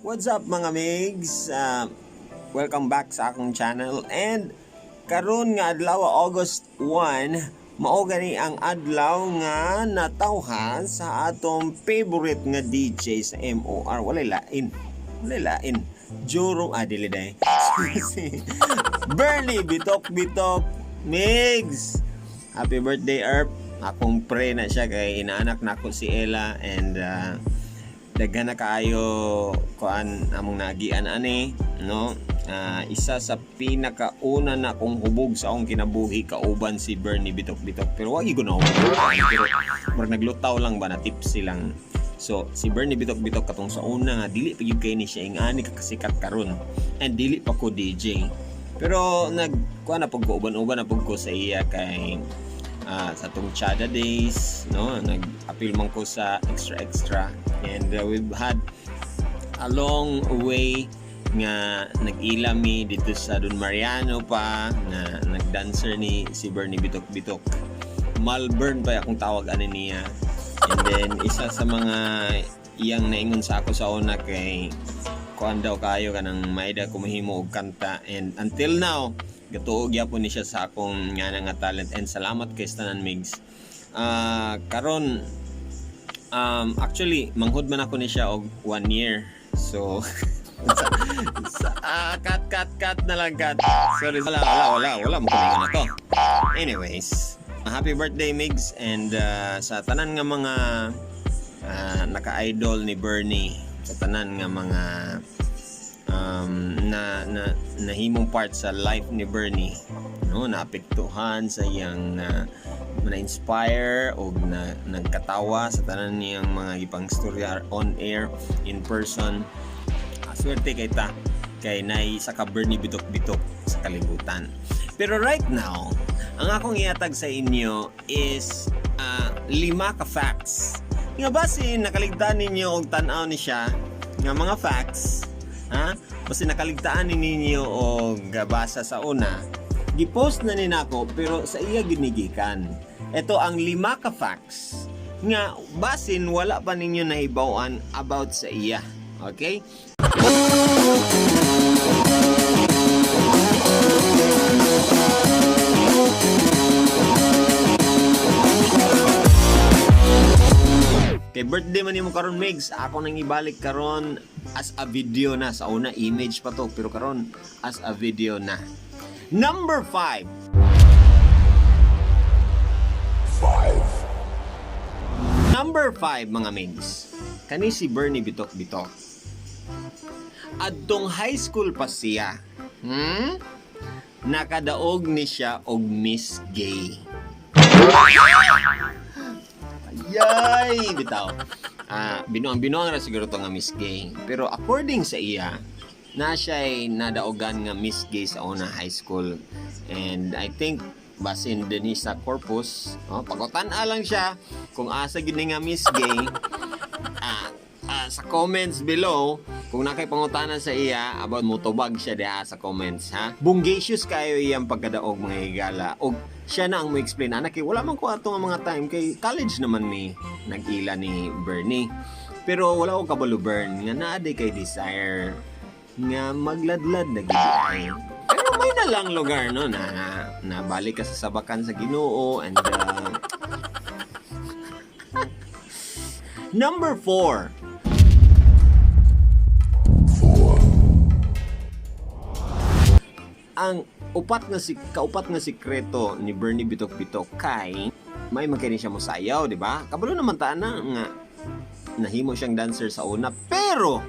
What's up, mga migs? Welcome back sa akong channel and karon nga adlaw, August 1, mao gani ang adlaw nga natawhan sa atong favorite nga DJ sa MOR. Walay lain. Walay lain. Juro, ah, dili day. Si Bernie Bitok Bitok Migs. Happy birthday, Erp. Akong pre na siya kay inaanak nako si Ella and daghan na kaayo kuan among naagian ani, no? Isa sa pinakauna na akong hubog sa akong kinabuhi, kauban si Bernie Bitok Bitok, pero wag ko na hubog, pero murag naglutaw lang ba, na tipsy lang. So si Bernie Bitok Bitok, katong sa una nga dili pa gyud kay ni siya ingani kakasikat karon and dili pa ko DJ, pero nag kuan na pug ko, uban-uban na pug ko sa iya kay sa atong Chada days, no? Nag-appeal man ko sa Extra Extra and we've had a long way nga nag-ila mi dito sa Don Mariano pa nga nagdancer ni si Bernie Bitok Bitok. Malburn pa akong tawag ani niya. And then isa sa mga iyang naingon sa ako sa una kay kuan daw kayo, kanang maida kumahimo og kanta, and until now gatuo gyapon ni siya sa akong nga nga talent and salamat kay tanan, Migs. Karon actually manghud man ako ni siya og one year. So cut, cut, cut na lang, cut. Sorry, wala, wala, wala, wala mo na to. Anyways, happy birthday, Migs, and sa tanan nga mga naka-idol ni Bernie, sa tanan nga mga na, na nahimong part sa life ni Bernie, no, naapektuhan sa iyang na-inspire o na nagkatawa sa tanan niyang mga gipang storya on air, in person. Swerte kay ta kay nay sa ka Bernie Bitok Bitok sa kalibutan. Pero right now, ang akong ihatag sa inyo is lima ka facts nga basin nakaligtaan ninyo og tan-aw ni siya nga mga facts, ha, basin nakaligtaan ni ninyo og basa sa una. Gipost na ni nako, pero sa iya ginigikan. Ito ang lima ka facts nga basin wala pa ninyo nahibaw-an about sa iya. Okay? Kay birthday man nimo karon, Migs, ako nang ibalik karon as a video na. Sa una image pa to, pero karon as a video na. Number 5. Five. Number 5, mga Migs. Kani si Bernie Bitok Bitok. Adtong high school pa siya. Nakadaog ni siya og Miss Gay. Ayay, bitaw. Binuang-binuang ra siguro to nga Miss Gay. Pero according sa iya, na siya'y nadaogan nga Miss Gay sa una high school. And I think basin din sa Corpus, oh, pagutan-a lang siya kung asa gid ni nga Miss Gay. Sa comments below, kung nakay pangutana sa iya about, mutubag siya diha sa comments, ha. Bonggacious kayo iyang pagkadaog, mga higala, og siya na ang mo explain ana kay wala man ko ato nga mga time kay college naman mi nag-ila ni Bernie. Pero wala ko kabalo, Bern, nga naa di kay desire nga magladlad na gid ay. Pero may na lang lugar, no, na na balik ka sa sabakan sa Ginoo and number 4. Four. Ang upat nga si kaupat nga sikreto ni Bernie Bitok Bitok kay may magkani siya mosayaw, di ba? Kabalo naman ta na nga nahimo siyang dancer sa una. Pero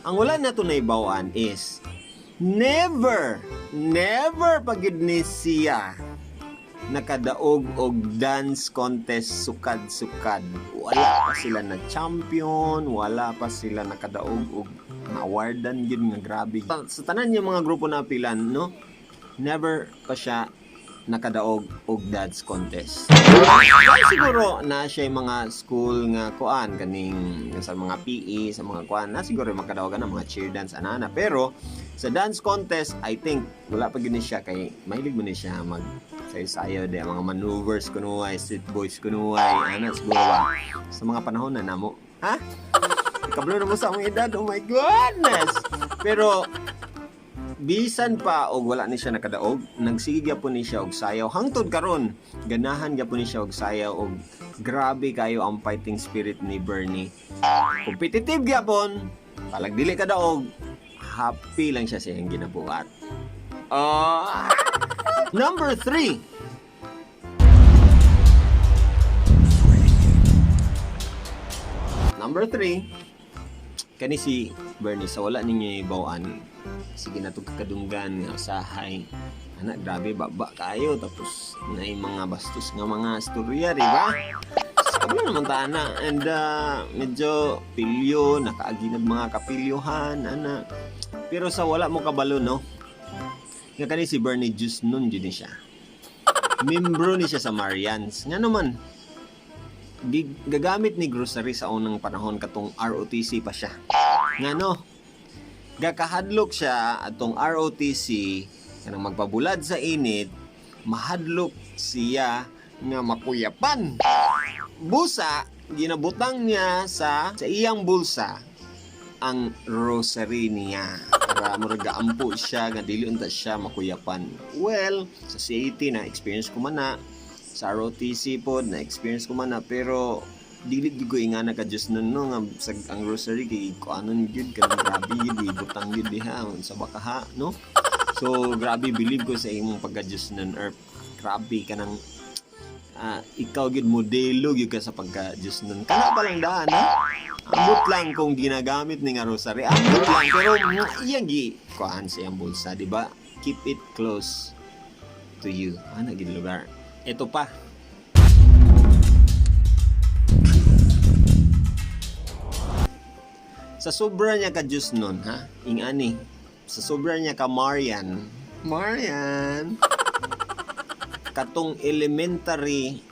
ang wala nato naibawan is never, never pagid ni siya nakadaog og dance contest sukad-sukad. Wala pa sila na champion, wala pa sila nakadaog og na-awardan yun nga grabe. Sa tanan yung mga grupo na pilan, no? Never pa siya nakadaog og dance contest. Kaya siguro na siya yung mga school nga kuan kaning sa mga PE, sa mga kuan na siguro yung makadaogan ng mga cheer dance ana. Pero sa dance contest, I think wala pa gyud ni siya kay mahilig mo ni siya mag sayo-sayo di mga maneuvers kunuhay, street boys kunuhay, ana siguro ba sa mga panahon na namo. Ha? Kabalo na mo sa akong edad. Oh my goodness. Pero bisan pa og wala ni siya nakadaog, nagsige gyapon ni siya og sayaw hangtod karon. Ganahan gyapon ni siya og sayaw og grabe kayo ang fighting spirit ni Bernie. Competitive gyapon, palag dili ka daog, happy lang siya sa iyang ginabuhat. Ah, number 3. Number 3, kani si Bernie sa wala ninyo ibawaan, sige na itong kakadunggan nga usahay anak, grabe baba kayo, tapos na mga bastos nga mga storya, di ba? Kabalo naman ta ana, and medyo pilyo nakaagi nag mga kapilyohan ana, pero sa wala mo kabalo, no, nga kani si Bernie Jus nun jud ni siya, membro ni siya sa Marians. Nga naman gagamit ni grocery sa unang panahon katong ROTC pa siya. Nga no, gakahadlok siya atong ROTC kanang magpabulad sa init, mahadlok siya nga makuyapan. Busa, ginabutang niya sa iyang bulsa ang rosary niya para murag gaampo siya nga dili unta siya makuyapan. Well, sa CAT na experience ko man na, sa ROTC pod na experience ko man na, pero dili gyud ko ingana ka Diyos nun, no, nga sa ang rosary kay kuanon gyud kanang grabe gyud, ibutang gyud diha sa bakaha, no. So grabe believe ko sa imong pagka Diyos nun, Erp. Grabe kanang ikaw gyud, modelo gyud ka sa pagka Diyos nun. Kana pa lang daan, ha. Ambot lang kung ginagamit ni nga rosary, ambot lang, pero iyang gi kuan sa iyang bulsa, di ba? Keep it close to you, ana gid lugar. Ito pa. Sa sobra niya ka Diyos nun, ha? Ingani. Sa sobra niya ka Marian. Marian. Katong elementary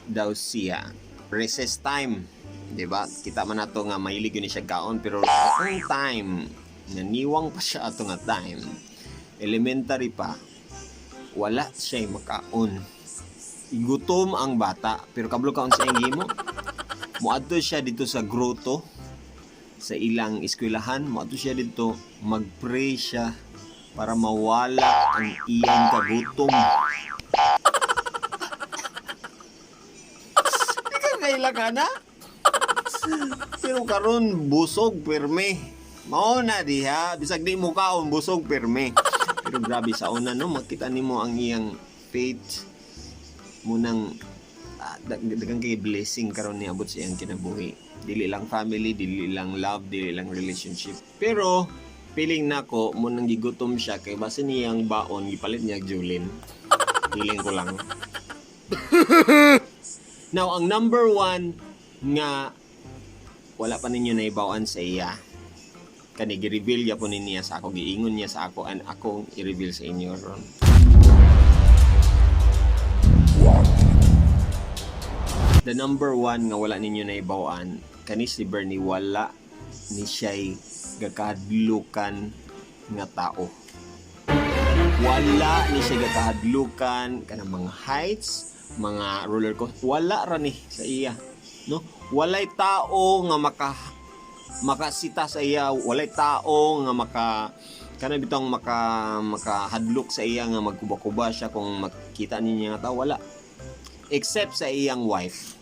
daw siya. Recess time. 'Di ba? Kita man nato nga mahilig yun siya kaon, pero atong time naniwang pa siya ato nga time. Elementary pa. Wala siya makaon. Igutom ang bata, pero kabalo kaon sa iyang gimo. Moadto siya dito sa grotto sa ilang eskwelahan, moadto siya dito, magpray siya para mawala ang iyang kagutom. Ikaw kaila ka na? Pero karon busog pirmi. Mao na diha, bisag di mo kaon, busog pirmi. Pero grabe sa una, no, makita nimo ang iyang faith munang daghang kay blessing karon ni abot sa iyang kinabuhi. Dili lang family, dili lang love, dili lang relationship. Pero feeling nako munang gigutom siya kay base niyang baon gipalit niya Julin. Feeling ko lang. Now, ang number 1 nga wala pa ninyo naibawaan sa iya. Kani gi-reveal gyapon ni niya sa ako, giingon niya sa ako, and akong i-reveal sa inyo ron. 1, The number 1 nga wala ninyo naibawaan, kani si Bernie wala ni siya'y gakahadlukan nga tao. Wala ni siya gakahadlukan kanang mga heights, mga roller coaster, wala ra ni sa iya, no? Walay tao nga makasita sa iya, walay tao nga maka kana bitong makahadlok sa iya nga magkuba-kuba siya kung makita niya nga tao, wala. Except sa iyang wife.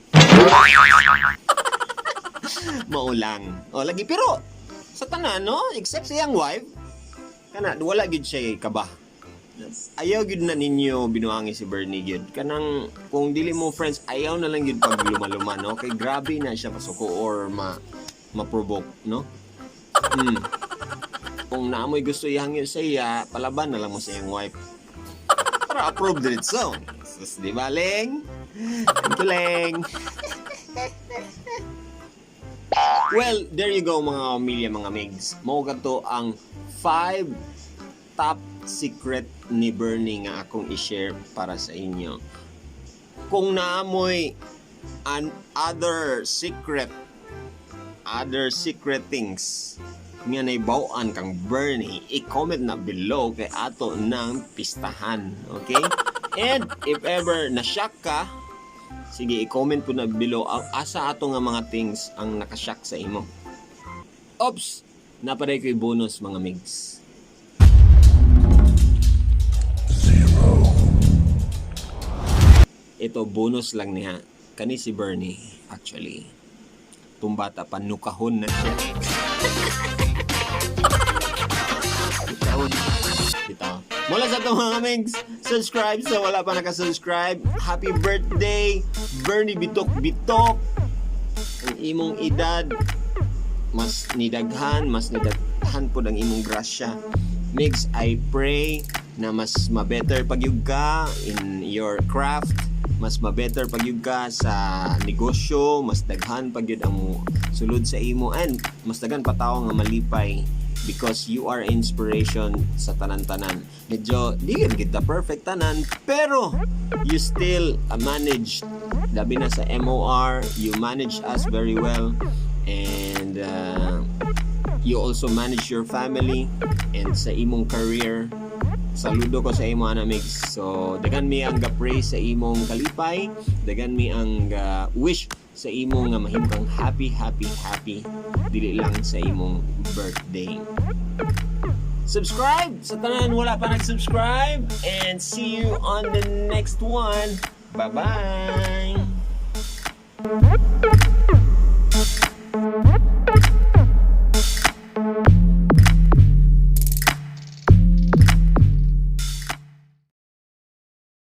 Maulang. O lagi, pero sa tanan, no, except sa iyang wife, kana wala gyud siya kaba. Ayaw gyud na ninyo binuangi si Bernie gyud. Kanang kung dili mo friends, ayaw na lang gyud pag luma-luma, no? Kay grabe na siya pasuko or ma-provoke, no? Kung naamoy gusto ihangyo sa iya, palaban na lang mo sa iyang wife. Para approve diretso. Sus, di ba, Leng? Thank you, Leng. Well, there you go, mga pamilya, mga migs. Mao kato ang 5 top secret ni Bernie nga akong i-share para sa inyo. Kung naamoy an other secret, other secret things nga naibaw-an kang Bernie, i-comment na below kay ato ng pistahan. Okay? And if ever na-shock ka, sige, i-comment po na below ang asa ato nga mga things ang nakashock sa imo. Oops! Naa pa diay ko'y bonus, mga migs. Zero. Ito, bonus lang niya. Kani si Bernie, actually. Tumbata pa, nukahon na siya. Nukahon. Bitaw. Mula sa itong, mga migs, subscribe sa wala pa nakasubscribe. Happy birthday, Bernie Bitok Bitok. Ang imong edad, mas nidaghan pod ang imong grasya. Migs, I pray na mas ma-better pagyud ka in your craft, mas ma-better pagyud ka sa negosyo, mas daghan pagyud ang mo sulod sa imo and mas daghan pa tawo nga malipay because you are inspiration sa tanan-tanan. Medyo di gid kita perfect tanan, pero you still manage, labi na sa MOR, you manage us very well and you also manage your family and sa imong career. Saludo ko sa imo, ana, Migs. So daghan mi ang ga-pray sa imong kalipay, daghan mi ang ga wish sa imong nga mahimo kang happy, happy, happy, dili lang sa imong birthday. Subscribe sa tanan wala pa nag-subscribe and see you on the next one. Bye bye.